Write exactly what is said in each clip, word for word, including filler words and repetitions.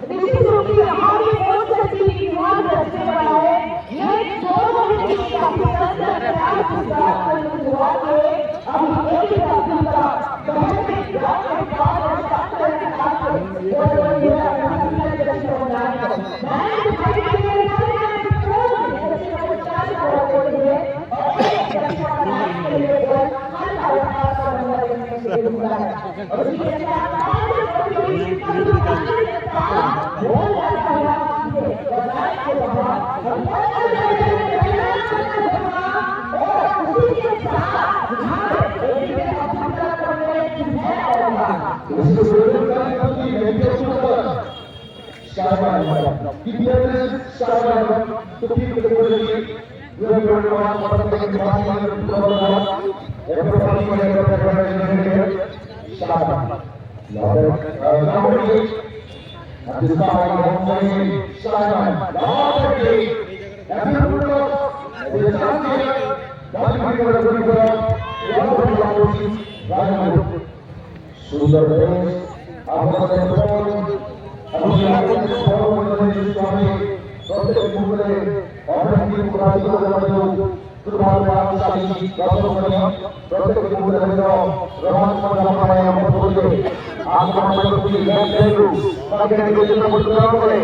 निश्चित रूप से हमारी ओर से भी विभाग रखने वाला है। ये दोनों ही चीज काफी अंदर प्यार की बात करने की बात है। हम एक ही साथ मिलकर बहुत ही प्यार के साथ और साथ रहने के साथ वो जो ये अपना सीनियर जैसे को बनाएंगे। मैं तो भाई के लिए सारे गाने को छोड़ दूंगी, लेकिन वो चार को और कोई है, और एक जैसे को बनाने के लिए वो हर बार बार बार नंबर लेने के लिए সুন্দর বেশ, আপনাদের বল, আপনাদের বল, প্রত্যেক মুহূর্তে অপরাধী অপরাধী করে আমাদের দুর্ভাগ্য চালিয়ে যত করি, প্রত্যেক মুহূর্তে রোমান কথা আমরা করতে আক্রমণ করতে লেফট লেগু তাকে নিয়ে যেতে বলতে করে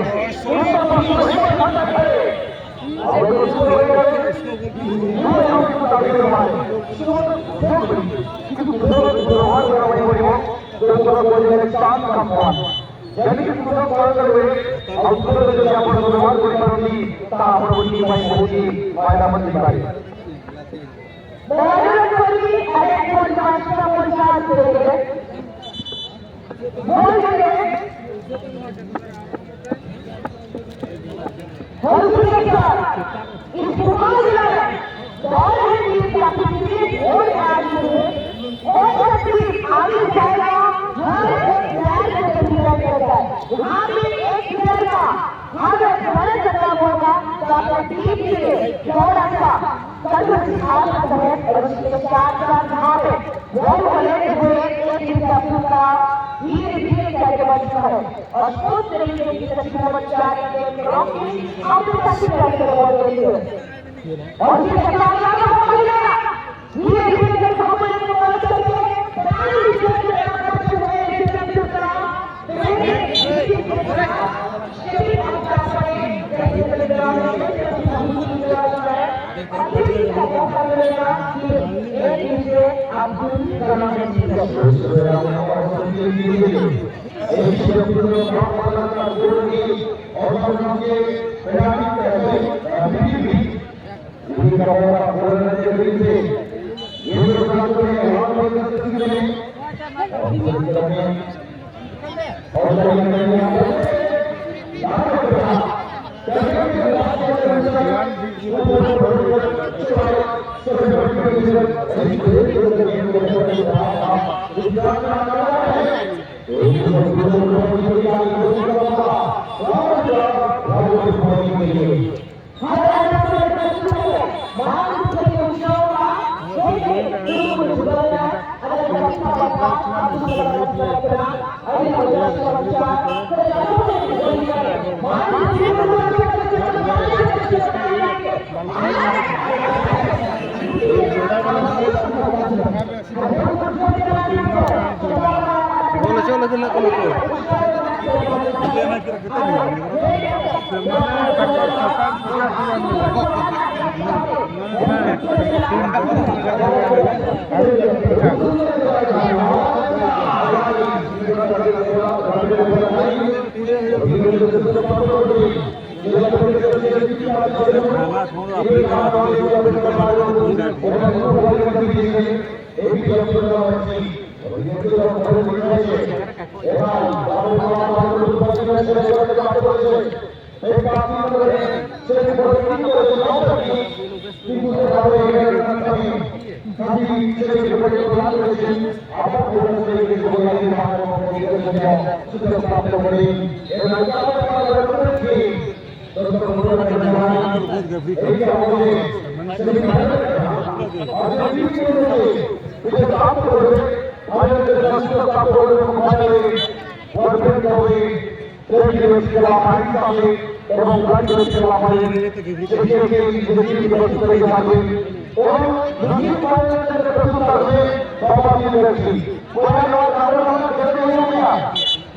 ᱵᱚᱞ ᱚᱪᱚᱜ ᱞᱟᱹᱜᱤᱫ ᱱᱟᱜ ᱠᱟᱱᱟ ᱠᱚ᱾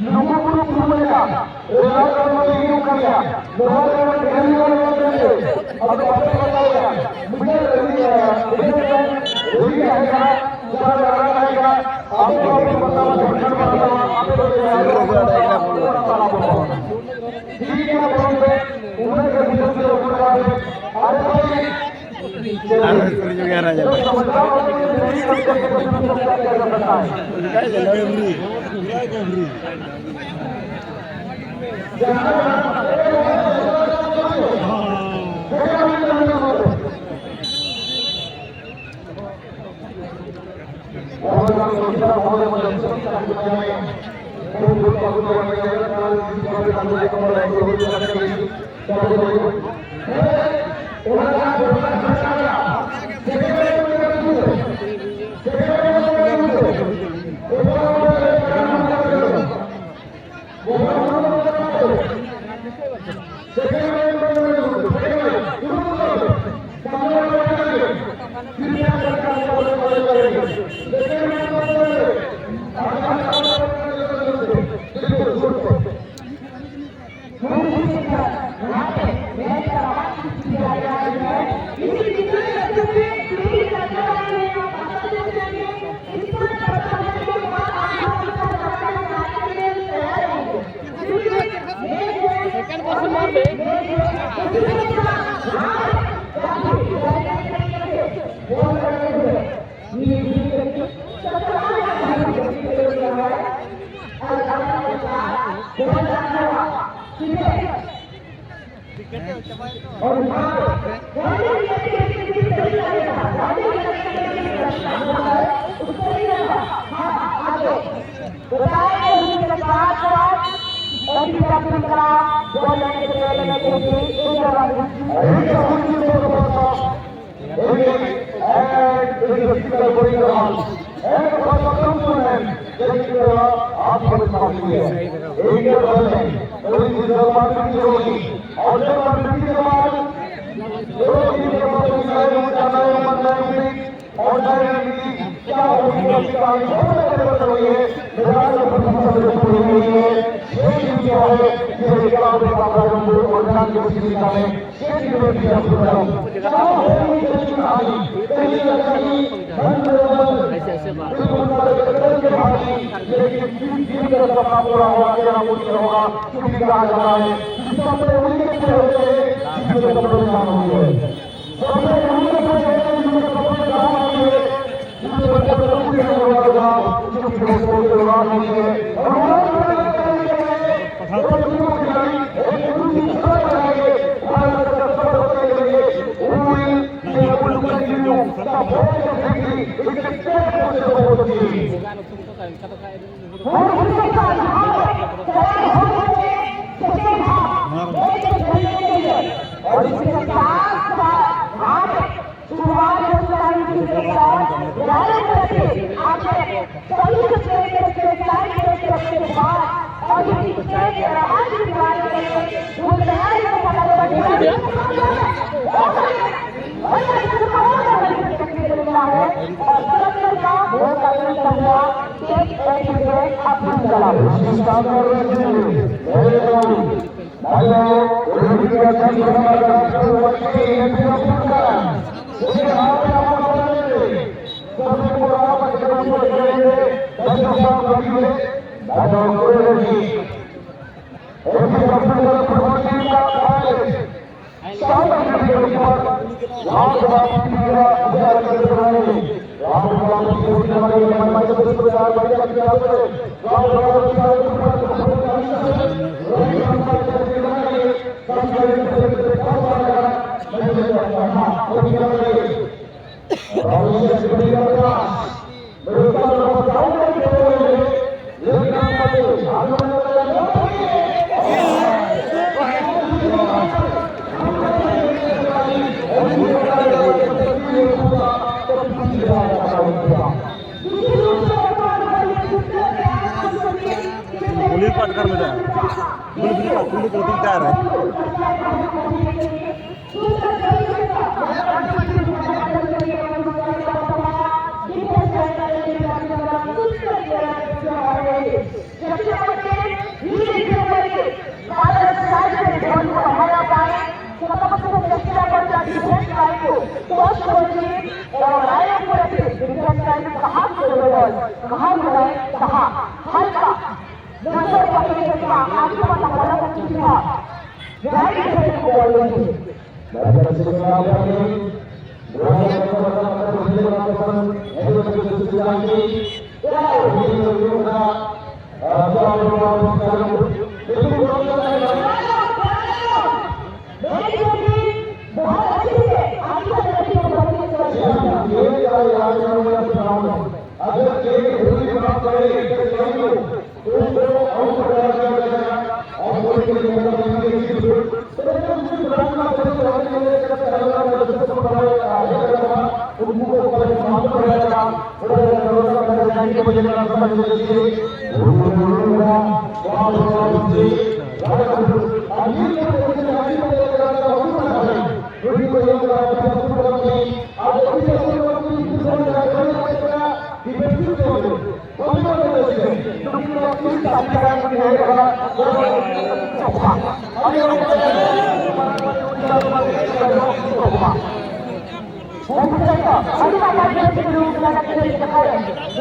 ᱞᱩᱜᱩᱵᱩᱨᱩ ᱯᱩᱨᱩ ᱞᱮᱠᱟ ᱨᱮᱱᱟᱜ ᱠᱟᱹᱢᱤ ᱦᱩᱭᱩᱜ ᱠᱟᱱ ᱜᱮᱭᱟ᱾ ᱱᱚᱣᱟ ᱨᱮ ᱠᱟᱹᱢᱤ ᱦᱩᱭᱩᱜ ᱠᱟᱱ ᱜᱮᱭᱟ᱾ ᱟᱫᱚ ᱵᱟᱯᱮ ᱵᱟᱰᱟᱭᱟ, ᱢᱤᱫᱴᱮᱱ ᱨᱮᱸᱜᱮᱡ ᱦᱚᱲ ᱛᱟᱦᱮᱸ ᱠᱟᱱᱟ, ᱡᱟᱦᱟᱸ ᱡᱟᱭᱜᱟ ᱨᱮ ᱛᱟᱦᱮᱸ ᱠᱟᱱᱟ, ᱟᱨ ᱥᱩᱨ ᱧᱚᱜ ᱜᱮ ᱦᱟᱨᱟ ᱧᱮᱞᱚᱜ᱾ ᱚᱱᱠᱟ ᱜᱮ ᱧᱮᱞᱚᱜ ᱜᱮ ᱵᱷᱤᱲ᱾ एक और पक्का सुन है, एक और आप समझ पाएंगे। एक और है, कोई भी जब बात की होगी, और जब बात की जब बात, जो भी जब बात की जाए, वो जाना है, मरना है, और जाने की क्या होगी, क्या होगी, क्या होगी, मेरा जो प्रभु समझ पूरी हुई है, ये भी क्या है, ये क्या होगा, और जान के कुछ नहीं जाने। ऐसे, ऐसे बात। लेकिन जिस दिन का सपना पूरा होगा, तेरा मुश्किल होगा, छुट्टी कहा जाता है। सबसे उम्मीद करते हैं, जिससे कपड़े में जाना होंगे। सबसे उम्मीद करते हैं, जिससे कपड़े में जाना होंगे। जिससे बच्चा को छुट्टी नहीं होगा, छुट्टी को छोड़ के उड़ा नहीं है। और उड़ा नहीं है। और जो खिलाड़ी एक दूसरे को बनाएंगे, भारत का सफर होते रहेंगे। We will continue the whole of victory with the great force of our team. और इसके साथ साथ आज शुरुआत होता है, ग्यारह बजे आपने सभी को चेक करके, टाइम करके रखते हैं। और ये आज शुरुआत करेंगे, वो तैयारी को फटाफट अब्दुल कलाम। पुलिस पाटकर में जाए, पुलिस भी पाटकर में जाए।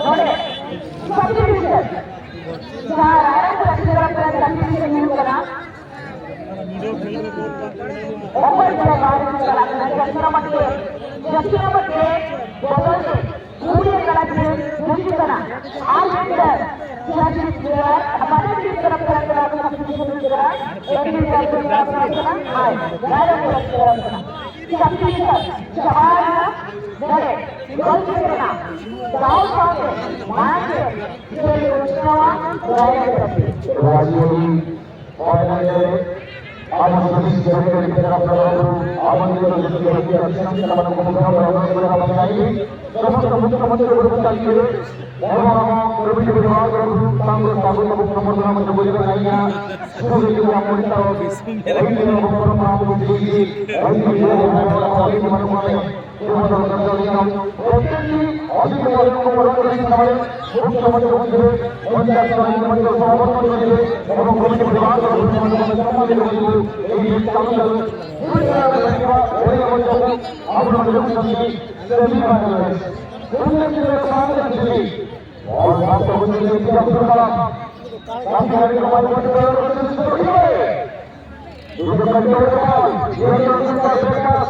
ᱱᱚᱰᱮ ᱥᱟᱵᱽᱰᱤᱵᱷᱤᱡᱚᱱ, ᱡᱟᱦᱟᱸ ᱨᱟᱭᱨᱚᱝᱯᱩᱨ ᱥᱤᱫᱷᱟᱹ ᱥᱟᱵᱽᱰᱤᱵᱷᱤᱡᱚᱱ ᱦᱩᱭᱩᱜ ᱠᱟᱱᱟ᱾ ᱚᱠᱚᱭ ᱠᱚ ᱵᱟᱦᱨᱮ ᱠᱚ ᱪᱟᱞᱟᱜ ᱠᱟᱱᱟ, ᱡᱟᱹᱥᱛᱤ ᱱᱟᱢᱵᱟᱨ ᱛᱮ, ᱡᱟᱹᱥᱛᱤ ᱱᱟᱢᱵᱟᱨ ᱛᱮ ᱵᱚᱫᱚᱞ ᱛᱮ ᱠᱩᱲᱤ ᱠᱟᱱᱟ ᱡᱮ ᱡᱩᱫᱤ ᱠᱟᱱᱟ ᱟᱨ ᱢᱤᱫᱴᱟᱝ ᱡᱟᱹᱥᱛᱤ ᱯᱞᱮᱭᱟᱨ ᱟᱯᱟᱛᱚᱛᱚ ᱛᱤᱥ ᱠᱟᱱᱟ ᱯᱞᱮᱭᱟᱨ ᱠᱟᱱᱟ ᱠᱚ ᱥᱟᱵᱽᱰᱤᱵᱷᱤᱡᱚᱱ ᱠᱟᱱᱟ, ᱮᱴᱤ ᱯᱞᱮᱭᱟᱨ ᱠᱟᱱᱟ, ᱟᱨ ᱨᱟᱭᱨᱚᱝᱯᱩᱨ ᱯᱞᱮᱭᱟᱨ ᱠᱟᱱᱟ᱾ ᱥᱟᱵᱽᱰᱤᱵᱷᱤᱡᱚᱱ ᱪᱟᱵᱟᱭᱮᱱᱟ᱾ ᱱᱚᱰᱮ ᱜᱳᱞ ᱠᱤᱯᱟᱨ ᱨᱮᱱᱟᱜ ᱫᱟᱣ ᱥᱟᱶᱛᱮ ᱢᱟᱲᱟᱝ ᱥᱮᱫ ᱠᱷᱮᱞ ᱩᱪᱷᱟᱹᱱᱚᱜᱼᱟ ᱨᱟᱭᱨᱚᱝᱯᱩᱨ᱾ ᱚᱱᱟᱜᱮ ᱟᱵᱚ ᱥᱟᱱᱛᱟᱲ ᱡᱟᱹᱛᱤ ᱨᱮᱱ ᱯᱮᱲᱟ ᱯᱮᱲᱟ ᱠᱚ, ᱟᱵᱚ ᱱᱤᱭᱟᱹ ᱫᱚ ᱡᱟᱹᱛᱤ ᱨᱮᱱ ᱯᱮᱲᱟ ᱯᱮᱲᱟ ᱠᱚ, ᱟᱵᱚ ᱱᱤᱭᱟᱹ ᱫᱚ ᱡᱟᱹᱛᱤ ᱨᱮᱱ ᱯᱮᱲᱟ ᱯᱮᱲᱟ ᱠᱚ, ᱥᱚᱢᱚᱥᱛᱚ ᱢᱩᱠᱷᱭᱚᱢᱚᱱᱛᱨᱤ ᱜᱚᱴᱟ ᱡᱤᱞᱟ ᱨᱮ ᱮᱵᱚᱝ ᱟᱵᱚ ᱠᱚᱢᱤᱴᱤ ᱵᱤᱵᱷᱟᱜᱽ ᱛᱚᱨᱚᱯ ᱠᱷᱚᱱ ᱥᱟᱱᱟᱢ ᱠᱚ ᱥᱟᱹᱜᱩᱱ ᱵᱟᱵᱚᱱ ᱥᱚᱢᱵᱚᱨᱫᱷᱚᱱᱟ ᱢᱚᱧᱪᱚ ᱵᱚᱡᱚ ᱠᱟᱱᱟ᱾ ᱥᱩᱨ ᱨᱮ ᱡᱩᱫᱤ ᱟᱢ ᱢᱚᱱᱤᱛᱟᱨ ᱮᱭ ᱫᱤᱱ ᱟᱵᱚ ᱯᱚᱨᱚᱢᱯᱚᱨᱟ ᱵᱚᱱ ᱤᱫᱤ, ᱮᱭ ᱫᱤᱱ ᱟᱵᱚ ᱯᱚᱨᱚᱢᱯᱚᱨᱟ ᱵᱚᱱ ᱤᱫᱤ ᱢᱟᱱᱮ ᱠᱚ ᱟᱞᱮ ᱡᱮᱢᱚᱱ ᱫᱚᱨᱠᱟᱨ ᱫᱚ ᱟᱹᱰᱤ ᱜᱟᱱ ᱯᱨᱚᱛᱮᱠᱴᱤ ᱚᱥᱩᱵᱤᱫᱷᱟ ᱨᱮ ᱠᱚ ᱵᱚᱲᱚ ᱠᱚ ᱞᱟᱹᱜᱤᱫ ᱛᱟᱦᱮᱸ ᱢᱩᱠᱛᱚ ᱢᱚᱧᱪᱚ ᱢᱚᱧᱪᱚ ᱥᱚᱢᱚᱨᱯᱚᱱ ᱠᱚ ᱞᱟᱹᱜᱤᱫ ᱮᱵᱚᱝ ᱠᱚᱢᱤᱴᱤ ᱯᱚᱨᱤᱵᱟᱨ ᱠᱚ ᱞᱟᱹᱜᱤᱫ ᱥᱚᱢᱢᱟᱱ ᱞᱟᱹᱜᱤᱫ ᱮᱭ ᱪᱟᱞᱩ ᱪᱟᱞᱩ ᱦᱩᱭ ᱠᱟᱱᱟ᱾ ᱚᱱᱟ ᱞᱟᱹᱜᱤᱫ ᱛᱮ ᱚᱱᱟ ᱢᱚᱧᱪᱚ ᱠᱚ ᱟᱵᱚ ᱱᱚᱰᱮ ᱠᱚ ᱥᱟᱹᱢᱤᱞ ᱥᱮ ᱢᱤᱫ ᱵᱟᱨ ᱞᱟᱹᱜᱤᱫ ᱩᱱᱤ ᱞᱟᱹᱜᱤᱫ ᱛᱮ ᱥᱟᱢᱟᱝ ᱨᱮ ᱡᱩᱫᱤ ᱚᱞ ᱥᱟᱶᱛᱮ ᱵᱚᱱ ᱞᱟᱹᱭ ᱠᱮᱭᱟ ᱥᱚᱨᱠᱟᱨ ᱠᱟᱹᱢᱤ ᱟᱹᱰᱤ ᱱᱟᱯᱟᱭ ᱵᱚᱱ ᱪᱟᱞᱟᱣ ᱠᱟᱱᱟ᱾ ᱡᱩᱫᱤ ᱠᱟᱹᱢᱤ ᱦᱚᱲ ᱠᱚ ᱵᱟᱝ, ᱡᱩᱫᱤ ᱠᱟᱹᱢᱤ ᱦᱚᱲ ᱠᱚ ᱵᱟᱝ,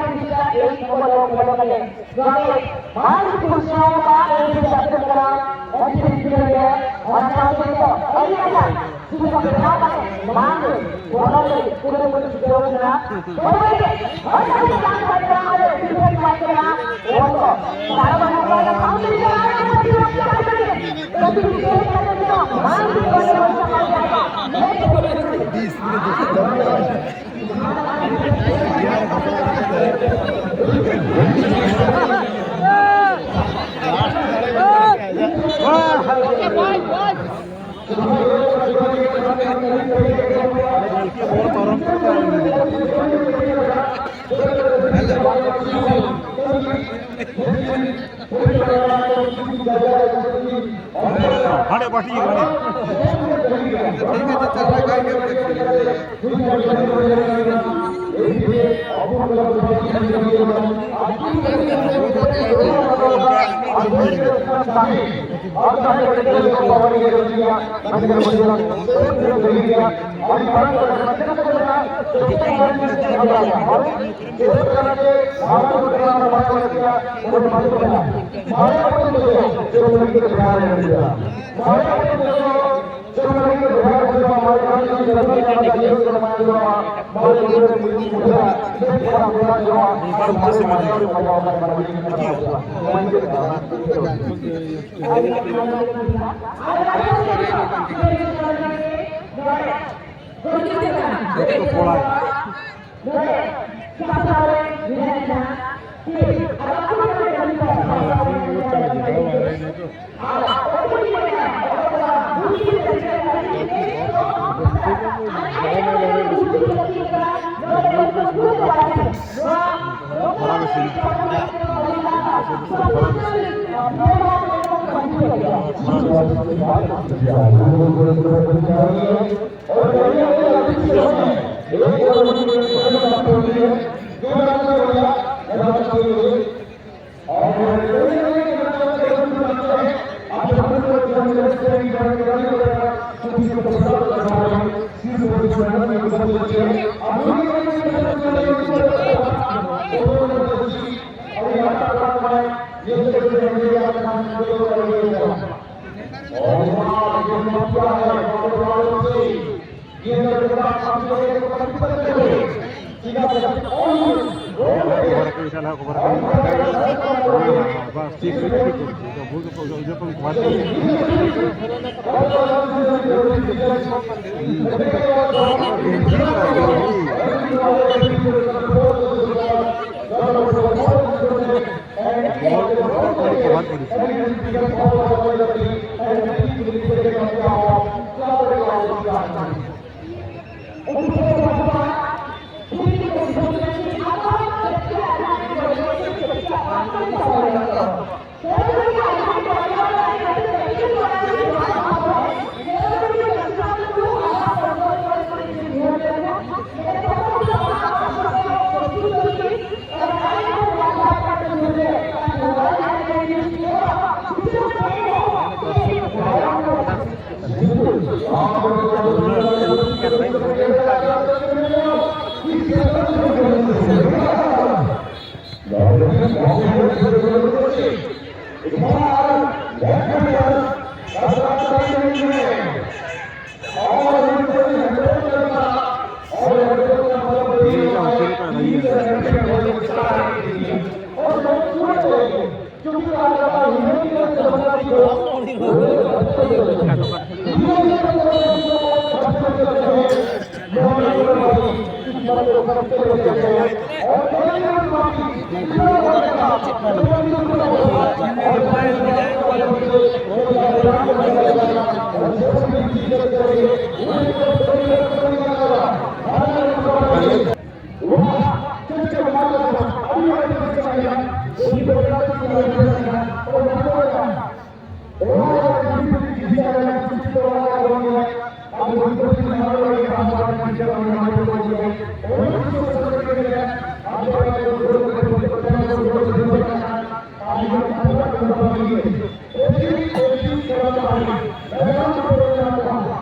ᱠᱟᱱᱟ, ᱮᱭ ᱠᱚ ᱵᱚᱞᱚ, ᱵᱚᱞᱚ ᱠᱟᱛᱮ ᱱᱚᱣᱟ ᱜᱮ ᱵᱟᱝ ᱠᱩᱥᱤᱭᱟᱜ ᱠᱟᱱᱟ, ᱮᱭ ᱡᱟᱹᱛᱤ ᱠᱟᱱᱟ, ᱚᱱᱟ ᱥᱟᱶᱛᱮ ᱱᱤᱛᱚᱜ ᱟᱹᱰᱤ ᱟᱭᱢᱟ ᱥᱩᱡᱳᱜᱽ ᱵᱮᱱᱟᱣ ᱠᱟᱛᱮ ᱵᱟᱝ ᱜᱮ ᱵᱚᱞᱚ ᱞᱟᱹᱜᱤᱫ ᱠᱩᱨᱩᱢᱩᱴᱩ ᱪᱷᱩᱴᱟᱹᱣ ᱠᱟᱱᱟ᱾ ᱛᱚᱵᱮ ᱜᱮ ᱦᱚᱭ ᱠᱟᱛᱮ ᱵᱟᱝ ᱵᱟᱧᱪᱟᱣ ᱨᱮ ᱥᱩᱡᱳᱜᱽ ᱵᱟᱭ ᱠᱟᱱᱟ, ᱚᱱᱟ ᱫᱚ ᱵᱟᱨᱚ ᱵᱟᱡᱮ ᱯᱚᱨ ᱥᱟᱶᱛᱮ ᱱᱤᱛᱚᱜ ᱟᱨ ᱠᱟᱹᱴᱤᱡ ᱵᱟᱧᱪᱟᱣ ᱠᱟᱛᱮ ᱠᱟᱹᱴᱤᱡ ᱵᱤᱥᱮᱥ ᱠᱟᱛᱮ ᱱᱤᱛᱚᱜ ᱵᱟᱝ ᱜᱮ ᱵᱚᱞᱚ ᱞᱟᱹᱜᱤᱫ ᱥᱟᱯᱲᱟᱣ ᱠᱟᱱᱟ᱾ ᱦᱟᱸᱰᱮ ᱯᱟᱹᱴᱤ ᱠᱟᱱᱟ᱾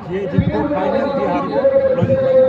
ᱡᱮ ᱡᱤᱛᱠᱚ ᱯᱷᱟᱭᱱᱮᱞ, ᱡᱮ ᱦᱟᱨ ᱞᱚᱡᱤᱛ ᱵᱷᱟᱭ᱾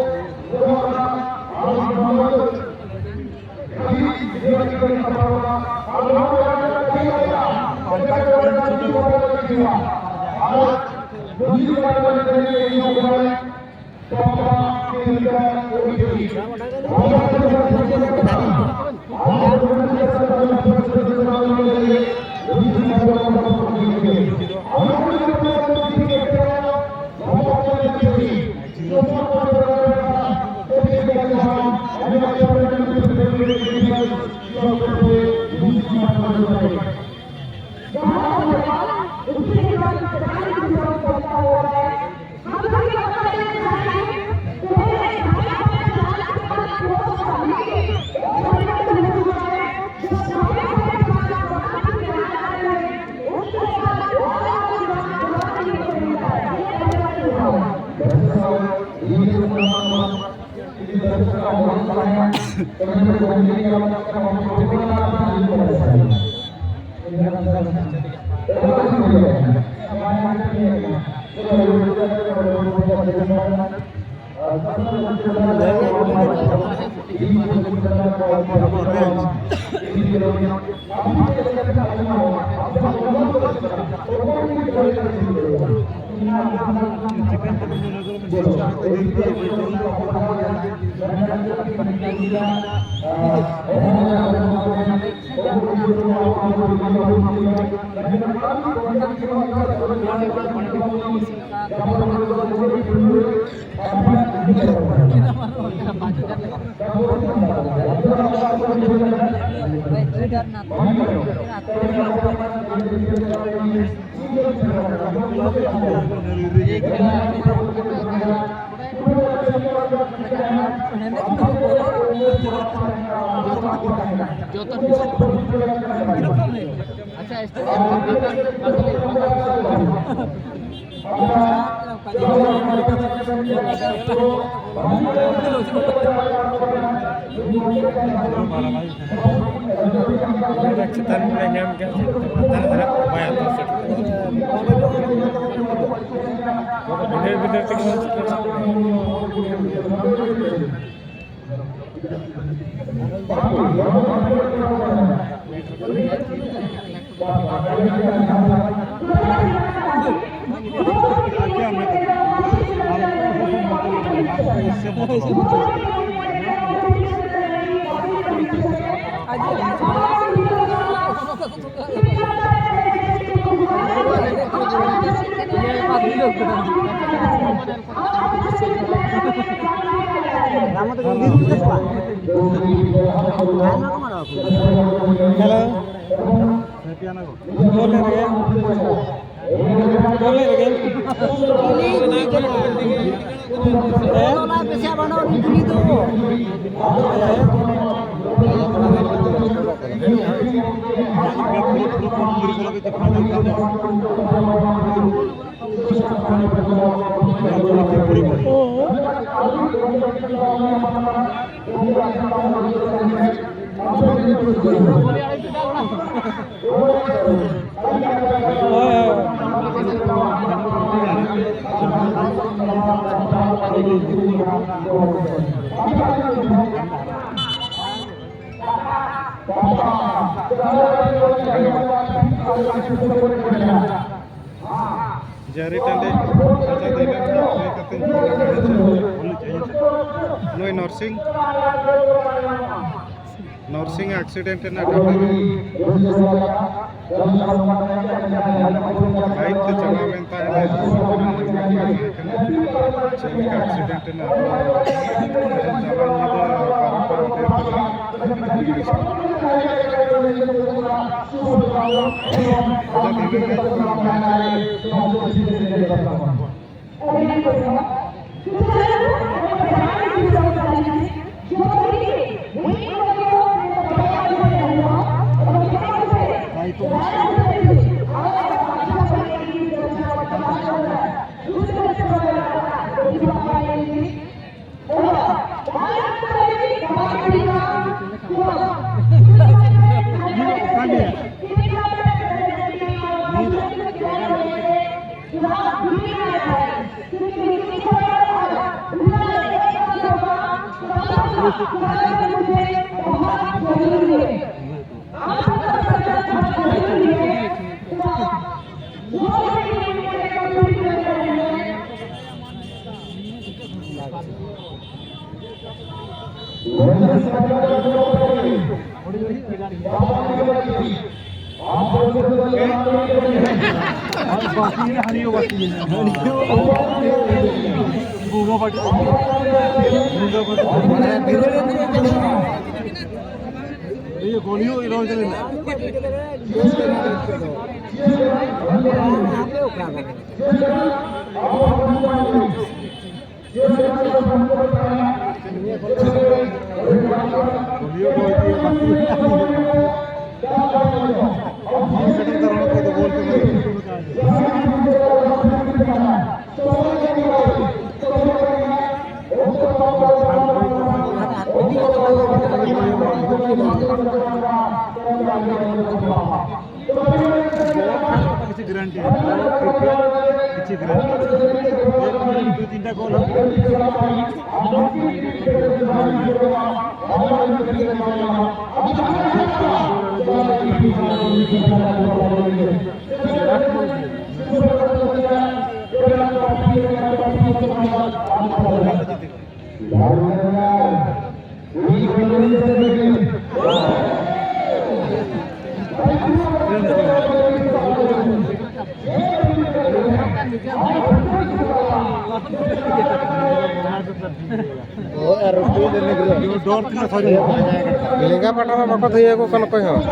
ᱪᱮᱛᱟᱱ ᱨᱮ ᱧᱟᱢ ᱜᱮᱭᱟ, ᱫᱷᱟᱨᱮ ᱫᱷᱟᱨᱮ ᱵᱟᱭ ᱦᱟᱛᱟᱣ ᱥᱮᱴ᱾ ᱦᱮᱞᱳ᱾ ᱵᱚᱞ ᱮᱱᱮᱡ ᱨᱮᱜᱮ᱾ ᱵᱚᱞ ᱮᱱᱮᱡ ᱨᱮᱜᱮ᱾ ᱦᱮᱸ? ᱡᱟᱹᱨᱤ ᱴᱟᱺᱰᱤ ᱨᱟᱡᱟ ᱫᱤᱱᱟᱹᱢ ᱦᱤᱞᱳᱜ ᱞᱟᱹᱭ ᱠᱟᱛᱮᱧ ᱯᱷᱳᱱ ᱟᱠᱟᱫᱟ᱾ ᱱᱩᱭ ᱱᱚᱨᱥᱤᱝ, ᱱᱚᱨᱥᱤᱝ accident ᱨᱮᱱᱟᱜ ᱰᱟᱴᱟ ᱵᱟᱭᱤᱠ ᱛᱮ ᱪᱟᱞᱟᱣ ᱞᱮᱱ ᱛᱟᱦᱮᱸᱫ᱾ ᱪᱮᱫ ᱞᱮᱠᱟ accident ᱮᱱᱟ? ᱪᱟᱞᱟᱣ ᱧᱤᱫᱟᱹ ᱵᱟᱨᱚᱴᱟ ᱰᱷᱮᱨ ᱛᱮ ᱠᱤᱪᱷᱩ ᱜᱟᱨᱮᱱᱴᱤ ᱢᱮᱱᱟᱜᱼᱟ, ᱠᱤᱪᱷᱩ ᱜᱟᱨᱮᱱᱴᱤ ᱢᱮᱱᱟᱜᱼᱟ᱾ ᱫᱩ ᱛᱤᱱᱴᱟ ᱜᱳᱞ ᱦᱚᱸ ᱞᱮᱸᱜᱟ ᱯᱟᱦᱴᱟ ᱢᱟ ᱵᱟᱠᱚ ᱛᱷᱤᱭᱟᱹ ᱟᱠᱚ ᱠᱟᱱ ᱚᱠᱚᱭ ᱦᱚᱸ᱾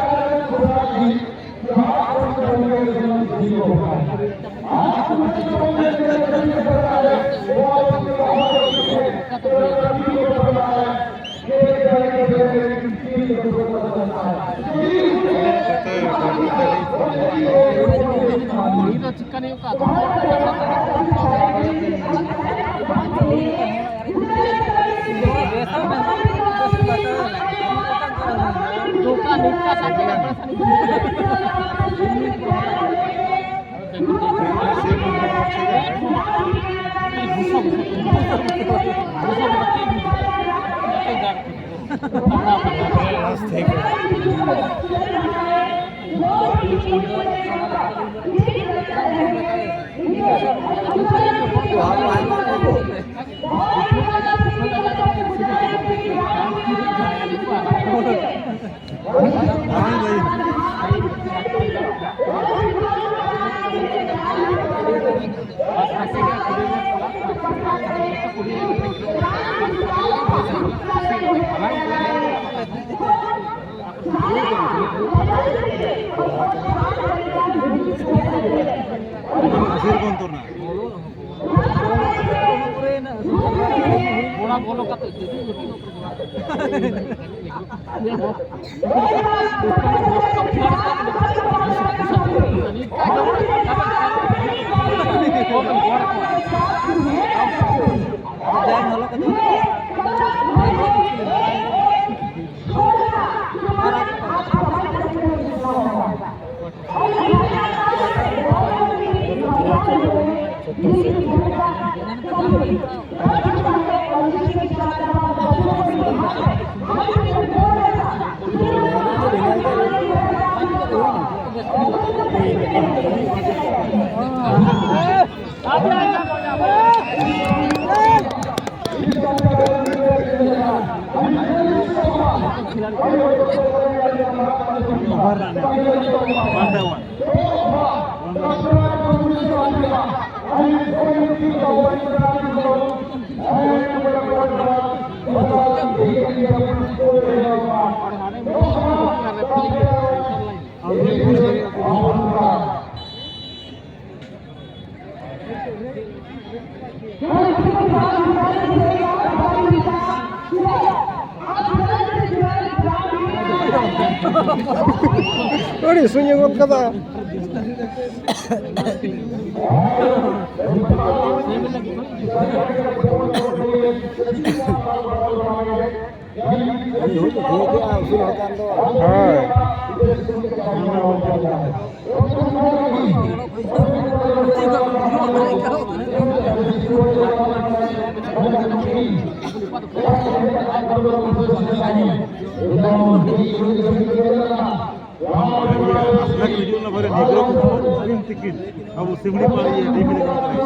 ᱟᱹᱰᱤ ᱥᱩᱧ ᱜᱚᱫ ᱠᱟᱫᱟ᱾ ᱦᱳᱭ᱾ ᱟᱥᱱᱟ ᱠᱚ ᱦᱤᱡᱩᱜ ᱠᱟᱱᱟ, ᱵᱟᱨᱭᱟ ᱱᱮᱜᱽᱨᱳ ᱠᱚ ᱛᱤᱠᱤᱱ ᱟᱵᱚ ᱥᱤᱢᱲᱤ ᱯᱟᱲ ᱤᱭᱟᱹ ᱰᱤᱜᱽᱨᱤ ᱠᱚ ᱠᱟᱱᱟ᱾